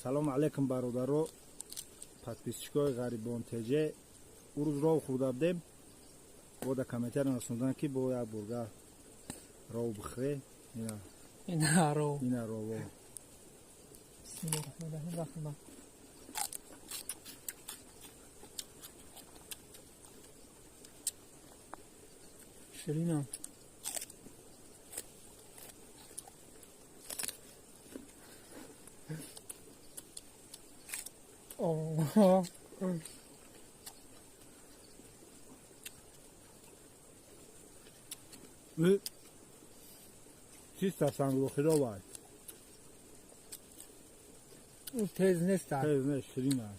Салому алейкум, бародаро, подписчикои Ғарибон ТЖ. Ӯ рӯз ров хӯрда будем, бо да комментарий расондан, ки бо як бурга ров бихӯре. Ина. Ина ров. Ина рово. Бисмиллоҳир Раҳмонир. Ширина. О. Чиста санглохировай. Тез нест. Тез нест, ширина.